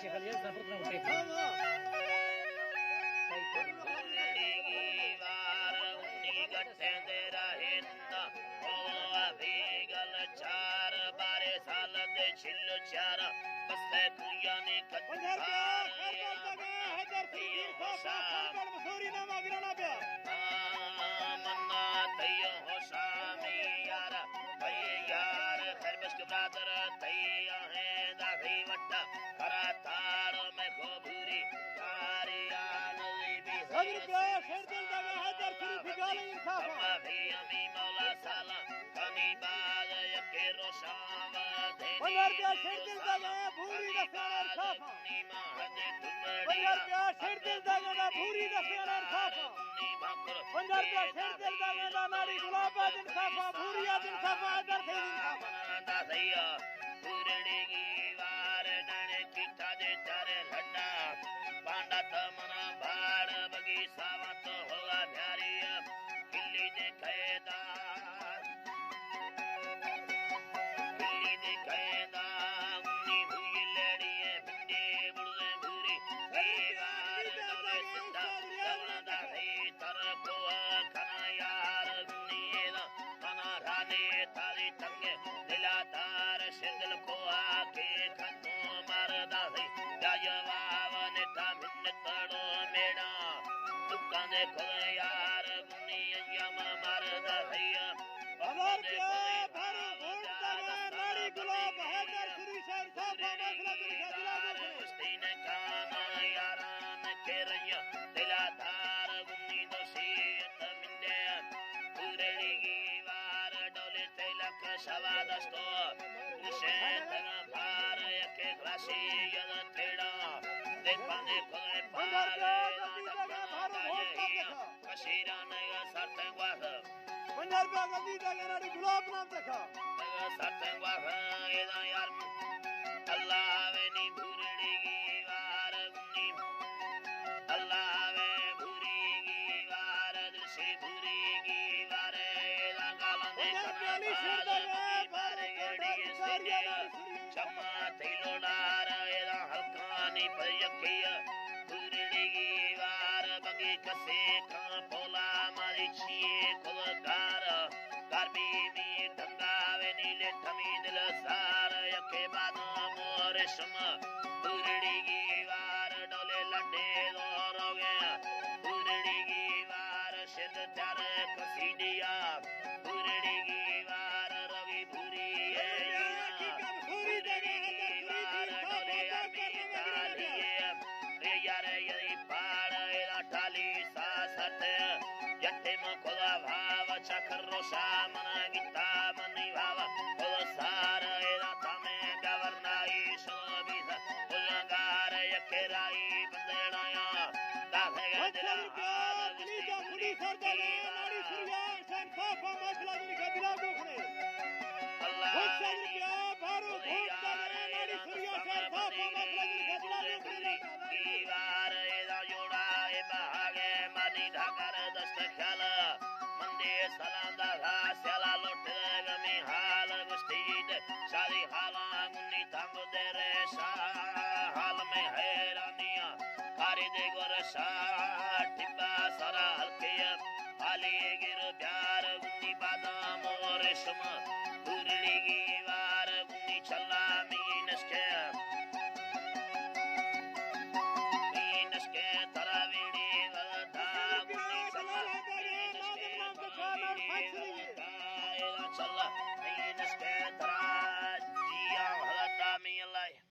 شکل یہ زبر نہ اٹھے۔ ہاں، ہاں۔ گٹیں دے رہند، او ابھی گل چار بارے سال دے چل چار، بس ہے کویانی پنجاہ روپیہ، کچار خیر کر دگا، حیدر سرگیر صاحب، خیر کر مزوری نامہ گرانا بیا۔ منا تئی ہوشامی یار، تئی یار، خیر بشک برادر، تئی آہیں داغی وٹا، کرا تار میں کو بھوری، تاری آن بی صدر بیا، شیر دل دگا، حیدر شریف گالی انصافا۔ کما بھی امی مولا سالا، کمی باز یکی روشاوا دینی پنجاہ روپیہ شیر دل دگا، بھوری دسیانا انصافا۔ پنجاہ روپیہ شیر دل دگا، بھوری دسیانا انصافا۔ پنجاہ روپیہ شیر دل دگا، ناڑی گلاب آ دن انصافا، بھوری آ دن انصافا، حیدر خیر انصافا۔ داسیا، بھورڑی گی وار ڈنے کیٹا دے چارے لڈا، پانڈا تمنا باڑ بگی ساوا تو ہوگا بیاری، کلی دے قیدا۔ بلی دے کہندا، انی ہوئی لیڑی ہے، بنڈے بڑے بھوری، دیوار ڈولے سندا، روندا ہے تر کو کنا یار، انی دا، منا رانے تاری تنگے، دلا دار شدل کو آکے کھتو ماردا ہے، یا جواب نٹا منتڑو میڑا، دکان دے کھلے یار، انی ایام ماردا ہے۔ ہزار روپیہ بھارو گھوٹ دگا، ناڑی گلاب حیدر سری شہر صاحب، بابا سلا دل کا دلا گوشنے۔ مستین کانا یاران کے ریا، دلا دار گنی دوشی تمندے۔ پورڑی گی وار ڈولے تیلک شوا دستو، دوشے تنا بھار یک کلاسی یاد تیڑا، دے پانے کوئے پارے، بھارو گھوٹ دگا۔ کشیران سرتیں گواہ۔ پنجاہ روپیہ گندی دے گا ناڑی گلاب نام تکا۔ سرتیں گواہ ادا یار۔ اللہ وے نی بھورڑی گی وار گنی۔ اللہ وے بھوری گی وار، دشی بھوری گی وار، ادا گالن دے پنجاہ روپیہ علی شیر دے گا، بارے گڑی سجے۔ چما تیلو ڈار، ادا ہلکانی پر یکی۔ بھورڑی گی وار بگی کسے کاں پولا ماری چیے کل گار۔ گربی می ڈنگا وے نیلے ٹمی دل سار یکے بادام و ریشم۔ بھورڑی گی وار ڈولے لڈے دور ہو گیا۔ بھورڑی گی وار شد تر کسیڈیا۔ بھورڑی گی وار روی بھوری ہے۔ بھورڑی گی وار ڈولے امی ڈالی۔ اے یار یری پاڑ اے ٹالی سا سرت۔ یٹے مو کھلا بھاو چکر روشا منا گیتا منی بھاو۔ کھل سار اے تامے گورنائی شو بیس۔ کھل گار یکے رائی بندڑایا۔ داخے دل پولیس سردار ناڑی سریا شان صاحب مسئلہ دل کا دلا گوخنے۔ اللہ بھارو گھوٹ دگا ناڑی سریا شان صاحب مسئلہ دل کا دلا گوخنے۔ دیوار ادا جوڑا اے بہاگے منی ڈھاکر دست خیال۔ مندے سلام دا سیالا لوٹ گمی حال گشتی دے۔ شادی حالا منی تنگ دے رے شاہ حال میں حیرانیاں۔ کاری دے گور شاہ ٹپا سرا ہلکے۔ حالی گر پیار گنی بادام و ریشم۔ بورڑی گی وار گنی چلا مینش کے۔ مینش کے ترا ویڑی ودا گنی چلا مینش کے ترا ویڑی ودا چلا۔